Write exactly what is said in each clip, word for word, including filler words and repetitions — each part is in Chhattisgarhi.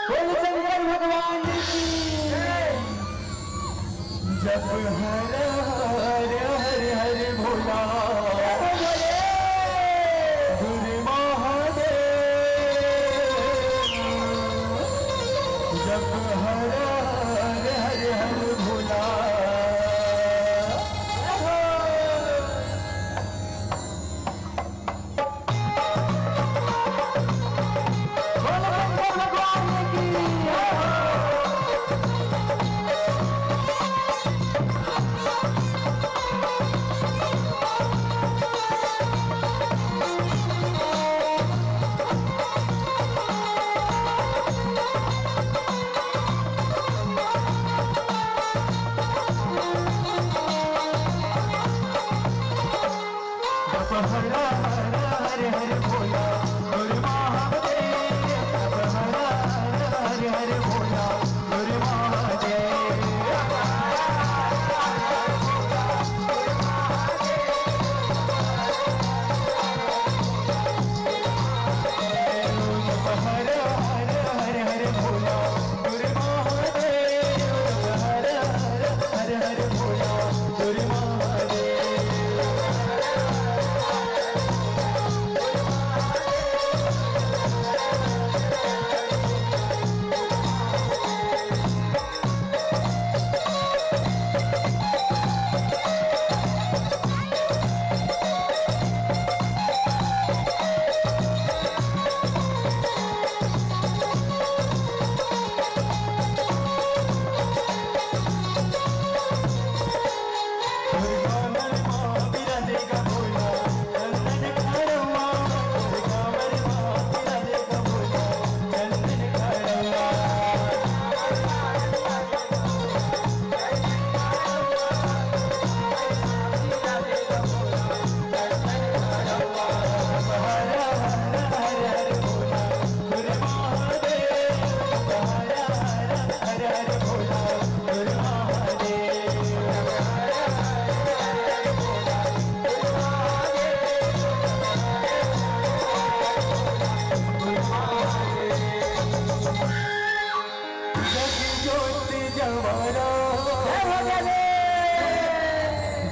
बोल शंकर भगवान की। जप हर हर हर हर भोला, गुरु महादेव। जप हर हर हर हर भोला।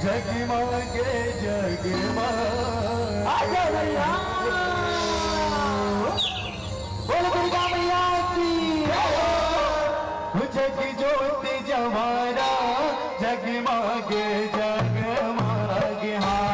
जगमग जगमग। आजा भैया। बोल दुर्गा मैया की। जग ज्योति जवारा जगमग जगमग। हाँ।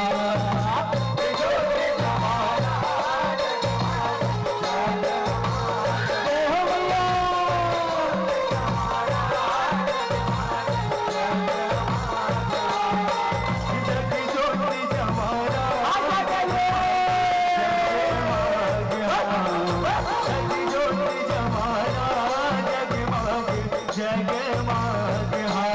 जगमग।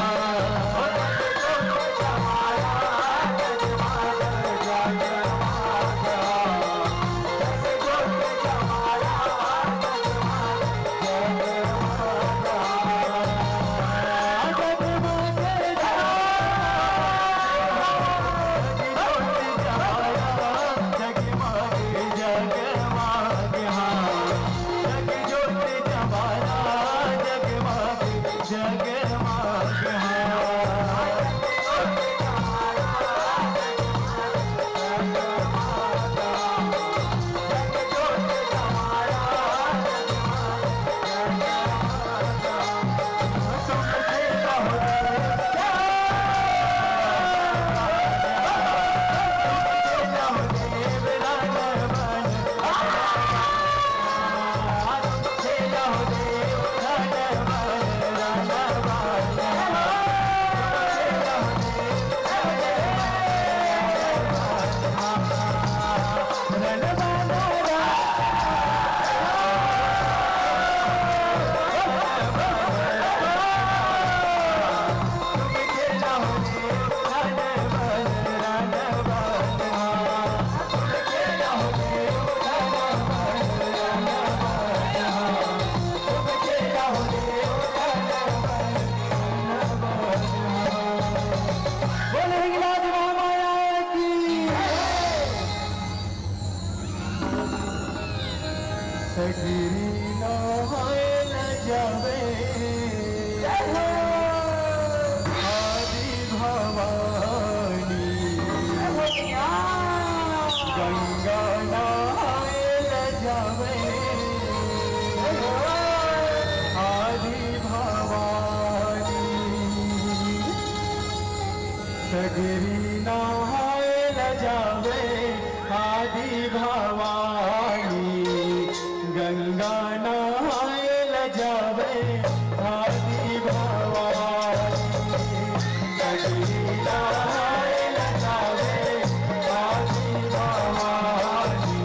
गिरी नहाए ल जावे। जय हो। आदि भवानी। जय हो भैया। गंगा नहाए ल जावे। जय हो। आदि भवानी। सगरी नहाए ल जावे आदि भवानी, गंगा नहाए ल जावे आदि भवानी। सगरी नहाए ल जावे आदि भवानी,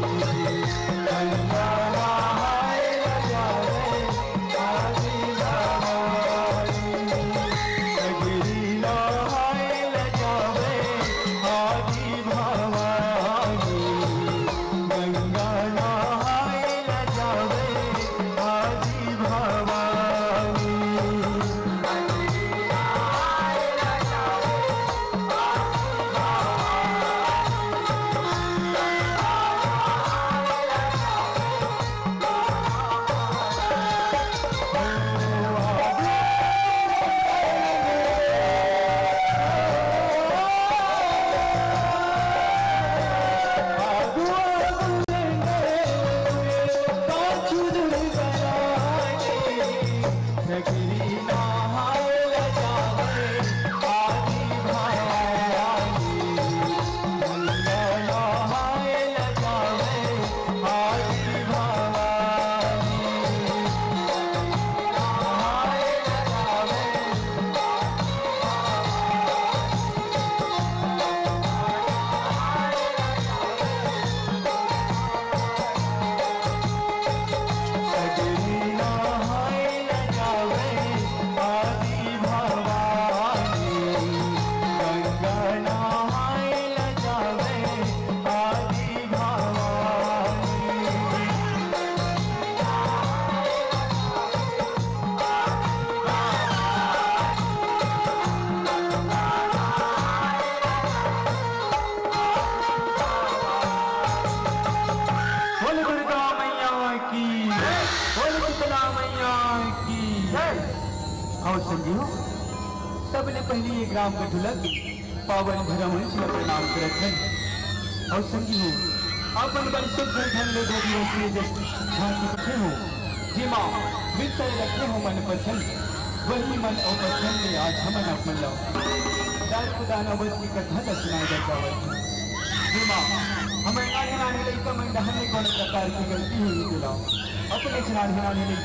गंगा नहाए ल जावे आदि भवानी। सगरी नहाए ल जावे आदि भवानी, गंगा नहाए ल जावे आदि भवानी। सगरी नहाए ल जावे आदि भवानी, गंगा नहाए ल जावे आदि भवानी। बोल दुर्गा मैया की, बोल शीतला मैया की। और संगी हो, सबले पहली ये ग्राम कठुलक पावन भ्रमण जी ला प्रणाम करत हन। और संगी हो, अपन बर शुद्ध धन ले दो दिवसीय जस झांकी रखे हो, जेमा विषय रखे हो मन पसंद, वही मन और पसंद ले आज हमन अपन ला दारू दाना वध की कथा ला सुनाए बर जावत हन। जेमा हमर नानी नानी लइका मन डहर ले कोनो प्रकार की गलती होही तेला अपने नानी नानी लइका